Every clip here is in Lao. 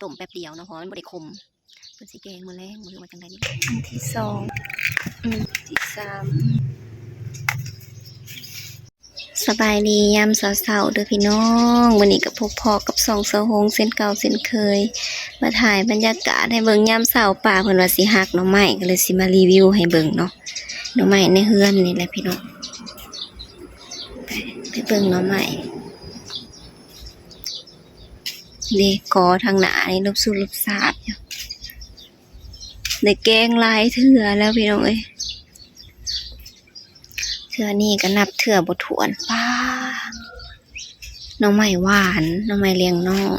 ຕົ້ມແປັບດຽວເນາະ ເພາະວ່າມັນບໍ່ໄດ້ຂົມ. ເພິ່ນຊິແກງມື້ແລງບໍ່ ຫຼືວ່າຈັ່ງໃດນີ້ແຫຼະ. ອັນທີສອງ ອືມ ທີສາມ. ສະບາຍດີຍາມເຊົ້າໆເດີພີ່ນ້ອງ. ມື້ນີ້ກໍພົບພໍ້ກັບຊ່ອງສາວຫົງເຊັ່ນເກົ່າເຊັ່ນເຄີຍ ມາຖ່າຍບັນຍາກາດໃຫ້ເບິ່ງຍາມເຊົ້າ. ປ້າເພິ່ນວ່າຊິຫັກໜໍ່ໄມ້ ກໍເລີຍຊິມາຣີວິວໃຫ້ເບິ່ງເນາະ. ໜໍ່ໄມ້ໃນເຮືອນນີ້ແຫຼະພີ່ນ້ອງ. ໄປ ໄປເບິ່ງໜໍ່ໄມ້. ເດ້ ກໍທາງໜ້ານີ້ລົບສູບລົບສາບຢູ່. ໄດ້ແກງຫຼາຍເທື່ອແລ້ວພີ່ນ້ອງເອີຍ. ເທື່ອນີ້ກໍນັບເທື່ອບໍ່ຖ້ວນ. ປ້າ ໜໍ່ໄມ້ຫວານ ໜໍ່ໄມ້ລ້ຽງນ້ອງ.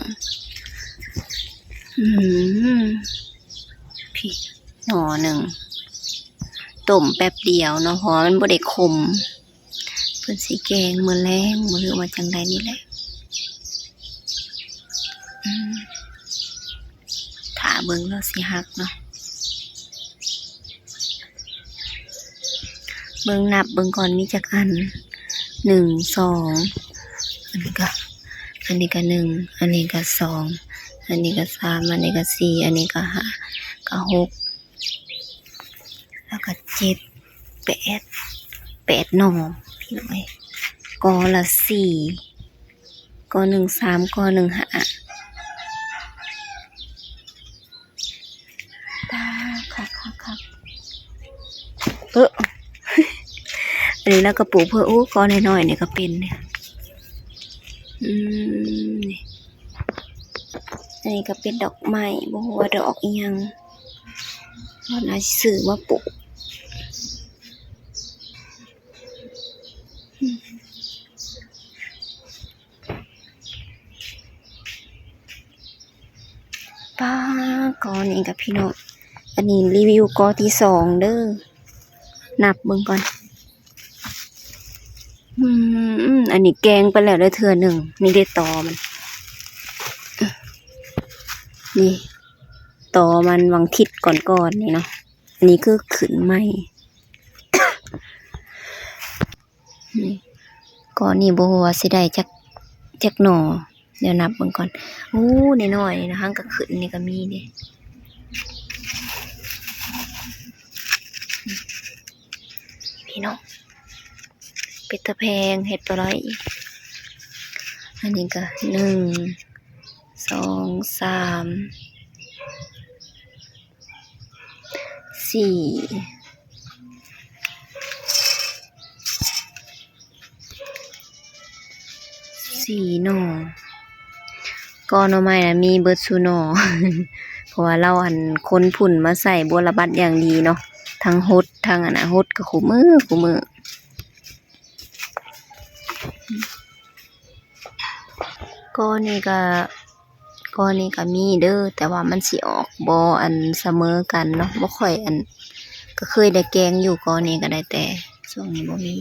ອືມ ພີ້ ໜໍ່ໜຶ່ງ ຕົ້ມແປັບດຽວເນາະ ເພາະວ່າມັນບໍ່ໄດ້ຂົມ. ເພິ່ນຊິແກງມື້ແລງບໍ່ ຫຼືວ່າຈັ່ງໃດນີ້ແຫຼະ. ອືມ ຖ້າເບິ່ງລາວຊິຫັກເນາະ. ເບິ່ງ ນັບເບິ່ງກ່ອນ ມີຈັກອັນ? ໜຶ່ງ ສອງ ອັນນີ້ກະ ອັນນີ້ກະໜຶ່ງ ອັນນີ້ກະສອງ ອັນນີ້ກະສາມ ອັນນີ້ກະສີ່ ອັນນີ້ກະຫ້າ ກະຫົກ ແລ້ວກະເຈັດ ແປດ ແປດໜໍ່ ພີ່ນ້ອງເອີຍ. ກໍລະສີ່ ກໍໜຶ່ງສາມ ກໍໜຶ່ງຫ້າ. ຕາ ຄັກໆໆ ເອີ ອັນນີ້ລາວກໍປູກເພີ່ມ. ໂອ້ ກໍນ້ອຍໆນີ້ກໍເປັນເດ. ອືມ ນີ້ ອັນນີ້ກໍເປັນດອກໄມ້ ບໍ່ຮູ້ວ່າດອກອີ່ຫຍັງ ລາວໜ້າຊິຊື້ມາປູກ. ປ້າ ກໍນີ້ກະພີ່ນ້ອງ ອັນນີ້ຣີວິວກໍທີສອງເດີ ນັບເບິ່ງກ່ອນ. ອືມ ອັນນີ້ແກງໄປແລ້ວເດີເທື່ອໜຶ່ງ. ນີ້ເດ້ ຕໍມັນ ນີ້ ຕໍມັນຫວ່າງທິດກ່ອນໆນີ້ເນາະ. ອັນນີ້ຄືຂຶ້ນໃໝ່. ນີ້ ກໍນີ້ບໍ່ຮູ້ວ່າຊິໄດ້ຈັກ ຈັກໜໍ່ ດຽວນັບເບິ່ງກ່ອນ. ໂອ້ ນ້ອຍໆນີ້ນະ ຫາກະຂຶ້ນນີ້ກະມີເດ້ ພີ່ນ້ອງ. ເປັນຕາແພງ ເຮັດບໍ່ໄດ້. ອັນນີ້ກະໜຶ່ງ ສອງ ສາມ ສີ່ ສີ່ໜໍ່. ກໍໜໍ່ໄມ້ນະມີເບິດສູ່ໜໍ່ ເພາະວ່າລາວ ອັນ ຂົນຝຸ່ນມາໃສ່ບົວລະບັດຢ່າງດີເນາະ ທັງຫົດ ທັງ ອັນນະ ຫົດກະຄູ່ມື້ ຄູ່ມື້. ກໍນີ້ກະ ກໍນີ້ກະມີເດີ ແຕ່ວ່າມັນຊິອອກບໍ່ ອັນ ສະເໝີກັນເນາະ ບໍ່ຄ່ອຍ ອັນ ກະເຄີຍໄດ້ແກງຢູ່. ກໍນີ້ກະໄດ້ ແຕ່ຊ່ວງນີ້ບໍ່ມີ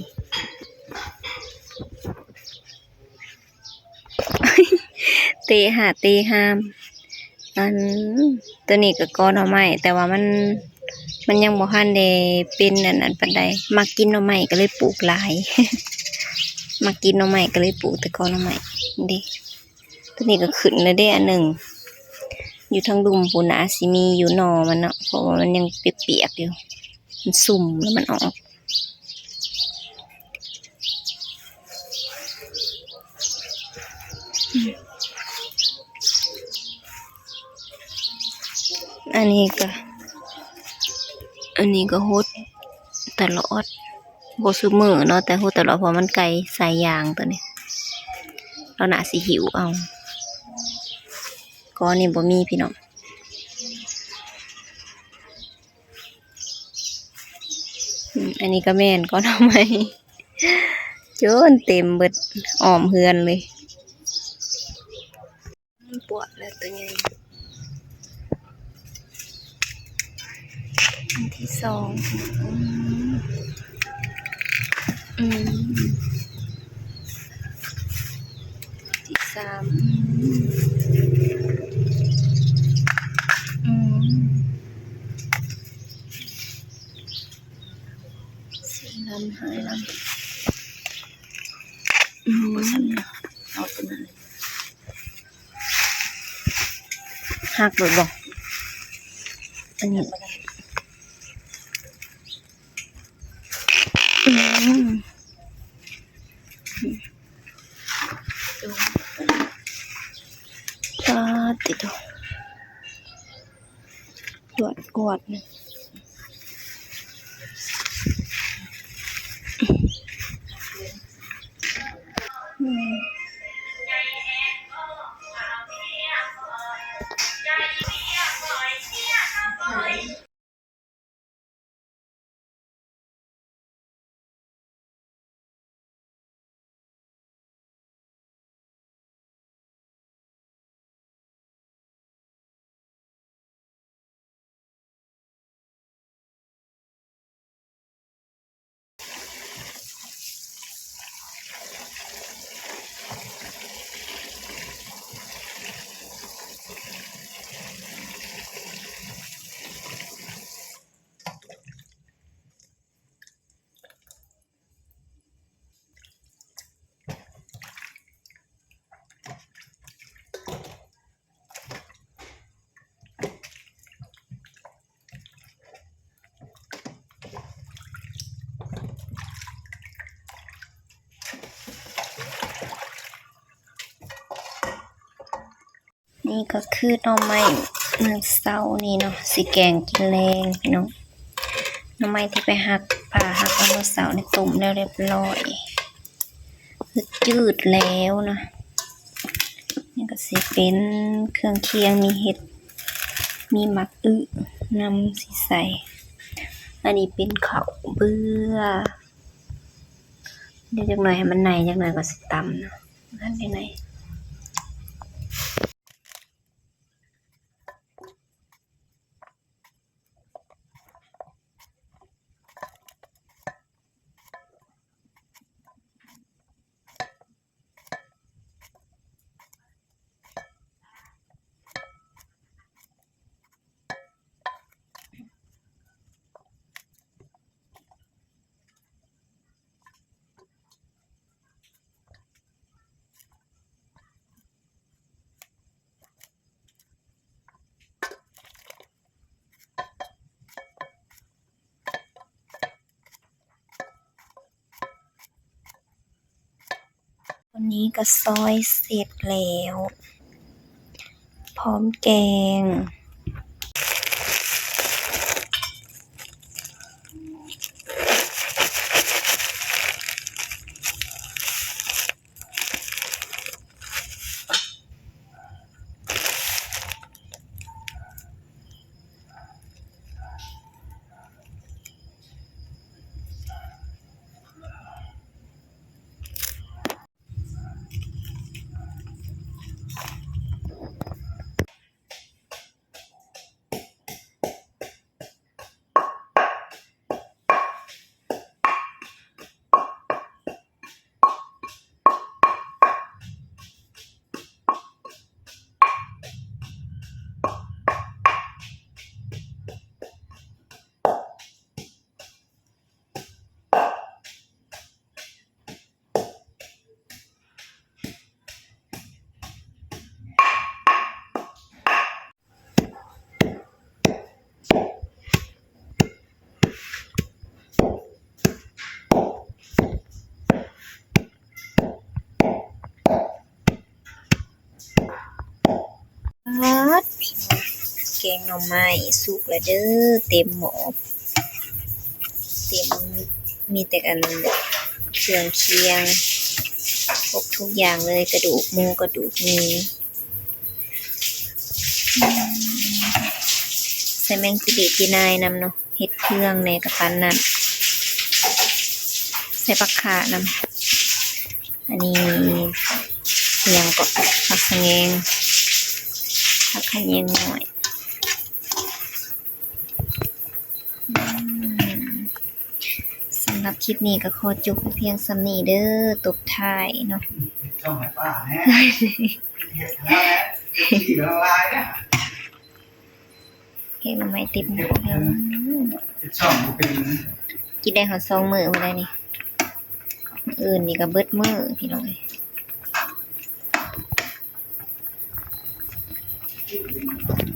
ເຕະຫາເຕະຫາມ. ອັນ ໂຕນີ້ກະກໍໜໍ່ໄມ້ ແຕ່ວ່າມັນ ມັນຍັງບໍ່ທັນໄດ້ເປັນອັນນັ້ນປານໃດ. ມັກກິນໜໍ່ໄມ້ກະເລີຍປູກຫຼາຍ ມັກກິນໜໍ່ໄມ້ກະເລີຍປູກແຕ່ກໍໜໍ່ໄມ້. ນີ້ເດ້ ໂຕນີ້ກະຂຶ້ນແລ້ວເດ້ອັນໜຶ່ງ ຢູ່ທາງລຸ່ມພຸ້ນນະ ອາດຊິມີຢູ່ໜໍ່ມັນເນາະ ເພາະວ່າມັນຍັງປຽກໆຢູ່ ມັນຊຸ່ມແລ້ວມັນອອກ. ອັນນີ້ກະ ອັນນີ້ກະຫົດຕະຫຼອດ ບໍ່ຊຸມື້ເນາະ ແຕ່ຫົດຕະຫຼອດ ເພາະມັນໃກ້ສາຍຢາງໂຕນີ້ ລາວໜ້າຊິຫິວເອົາ. ກໍນີ້ບໍ່ມີພີ່ນ້ອງ. ອືມ ອັນນີ້ກະແມ່ນກໍໜໍ່ໄມ້ ຈົນເຕັມເບິດອ້ອມເຮືອນເລີຍ. ປວກແລ້ວໂຕໃຫຍ່. ອັນທີສອງ ອືມ ອືມ ທີສາມ ອືມ ສີ່ລຳ ຫ້າລຳ ອືມ ເອົາຕົວນັ້ນ. ຫັກໂລດບໍ່? ອັນນີ້ ອືມ ປາດຕິໂທ ກວດກວດ ອືມ. ນີ້ກໍຄືໜໍ່ໄມ້ມື້ເຊົ້ານີ້ເນາະ ຊິແກງກິນແລງພີ່ນ້ອງ. ໜໍ່ໄມ້ທີ່ໄປຫັກ ຜ່າຫັກເອົາມື້ເຊົ້ານີ້ ຕົ້ມແລ້ວຮຽບຮ້ອຍ ຄືຈືດແລ້ວນະ. ນີ້ກໍຊິເປັນເຄື່ອງຄຽງ ມີເຫັດ ມີໝາກອຶນຳ ຊິໃສ່. ອັນນີ້ເປັນເຂົ້າເບືອ ດຽວຈັກໜ້ອຍໃຫ້ມັນໃນ ຈັກໜ້ອຍກໍຊິຕຳເນາະ ໃຫ້ມັນໃນ. ຕອນນີ້ກໍຊອຍເສັດແລ້ວ ພ້ອມແກງ. ແກງໜໍ່ໄມ້ສຸກແລ້ວເດີ ເຕັມໝໍ້ ເຕັມ ມີແຕ່ອັນເຄື່ອງຄຽງ ຄົບທຸກຢ່າງເລີຍ ກະດູກໝູ ກະດູກໝີ ໃສ່ແມງຈີ່ຫຼີ່ຈີ່ນາຍນຳເນາະ. ເຮັດເຄື່ອງແດ່ກະປານນັ້ນ ໃສ່ຜັກຂານຳ. ອັນນີ້ຫຍັງເກາະ ຜັກສະແງງ ຜັກຂະແຍງນ້ອຍ. ອືມ ສຳລັບຄລິບນີ້ກໍຂໍຈົບໄວ້ພຽງສ່ຳນີ້ເດີ ຕົບທ້າຍເນາະ ແກງໜໍ່ໄມ້ຕິບໝໍ້ ກິນໄດ້ຮອດສອງມື້ພຸ້ນແຫຼະນີ້ ມື້ອື່ນນີ້ກໍເບິດມື້ພີ່ນ້ອງເອີຍ. ປັນ